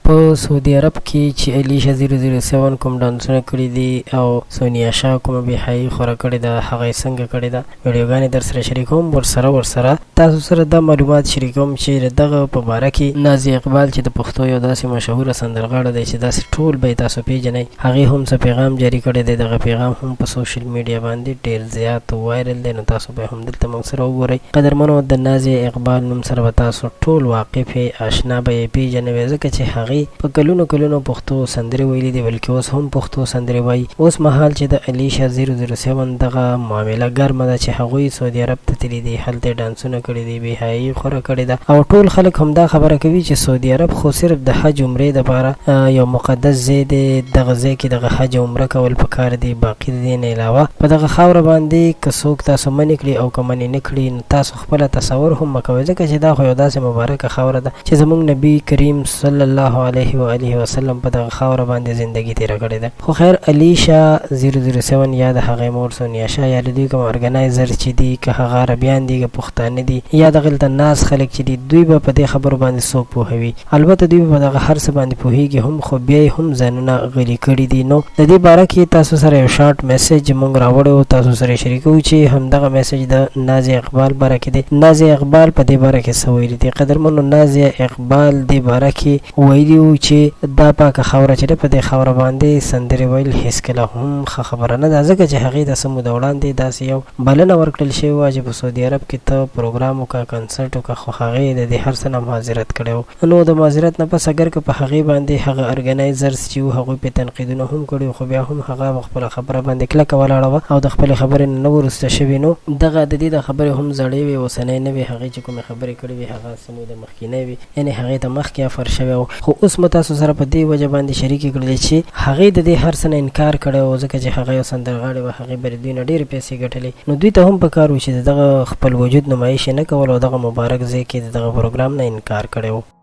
په سعودي عرب کې چې الیشا 007 کوم ډانسونه کړي دي او سونیا شاه کومه بې حیايي خوره کړې ده، هغه یې څنګه کړې ده، ویډیوګانې درسره شریکوم. ورسره ورسره تاسو سره دا معلومات شریکوم چې د دغه په باره کې نازیه اقبال چې د پښتو یو داسې مشهوره سندرغاړه دی چې داسې ټول به یې تاسو پیژنئ، هغې هم څه پیغام جاري کړی دی. دغه پیغام هم په سوشل میډیا باندې ډیر زیات وایرل دی، نو تاسو به هم دلته موږ سره وګورئ. قدرمنو، د نازیه اقبال نوم سره به تاسو ټول واقف یئ، آشنا به یې پیژنئ، ځکه چې هغې په کلونو کلونو پښتو سندرې ویلي دي، بلکې اوس هم پښتو سندرې وایي. اوس مهال چې د الیشا 007 دغه معامله ګرمه ده چې هغوی سعودي عرب ته تللي دي، هلته یې ډانسونه کړي دي، بې حیايي یې خوره کړې ده او ټول خلک همدا خبره کوي چې سعودي عرب خو صرف د حج عمرې دپاره یو مقدس ځای دی، دغه ځای کې دغه حج او عمره کول پکار دي، باقي د دې نه علاوه په دغه خاوره باندې که څوک تاسو منې کړي او که منې نه کړي نو تاسو خپله تصور هم مه کوئ، ځکه چې دا خو یو داسې مبارکه خاوره ده چې زموږ نبي کریم صلی الله علیه و آله وسلم په دغه خاوره باندې زندګي تیره کړې ده. خو خیر، الیشا 007 یا د هغې مور سونیا شاه یا د دوی کوم ارګنایزر چې دي، که هغه عربیان دي که پښتانه دي یا دغلته ناست خلک چې دي، دوی به په دې خبرو باندې څوک پوهوي؟ البته دوی په دغه هر څه باندې پوهیږي هم، خو بیا یې هم ځانونه غلي کړي دي. نو د دې باره کې تاسو سره یو شارټ میسج مونږ راوړی او تاسو سره شریکو چې همدغه میسج د نازیه اقبال باره کې دی. نازیه اقبال په دې باره کې څه ویلي دي؟ قدرمنو، نازیه اقبال دې باره کې ویلي وو چې دا پاکه خاوره چې ده، په دې خاوره باندې سندرې ویل هیڅکله هم ښه خبره نه ده، ځکه چې هغې ته څه موده وړاندې داسې یو بلنه ورکړل شوې وه چې په سعودي عرب کې ته پروګرام وکړه، کنسرټ وکړه، خو هغې د دې هر څه نه معذرت کړی و. نو د معذرت نه پس اګر که په هغې باندې هغه ارګنایزرز چې وو هغوی پرې تنقیدونه هم کړي وو، خو بیا هم هغه په خپله خبره باندې کلکه ولاړه وه او د خپلې خبرې نه نه وه وروسته شوې. نو دغه د دې دا خبرې هم زړې وې، اوسنۍ نه وې. هغې چې کومې خبرې کړې وې هغه څه موده مخکینۍ وې، یعنې هغې ته مخکې افر شوی و. خو اوس مو تاسو سره په دې وجه باندې شریکې کړلې چې هغې د دې هر څه نه انکار کړی و، ځکه چې هغه یو سندرغاړې وه، هغې به د دوی نه ډېرې پیسې ګټلې، نو دوی ته هم پکار و چې د دغه خپل وجود نمایش یې نه کول او دغه مبارک ځای کې د دغه پروګرام نه انکار کړی و.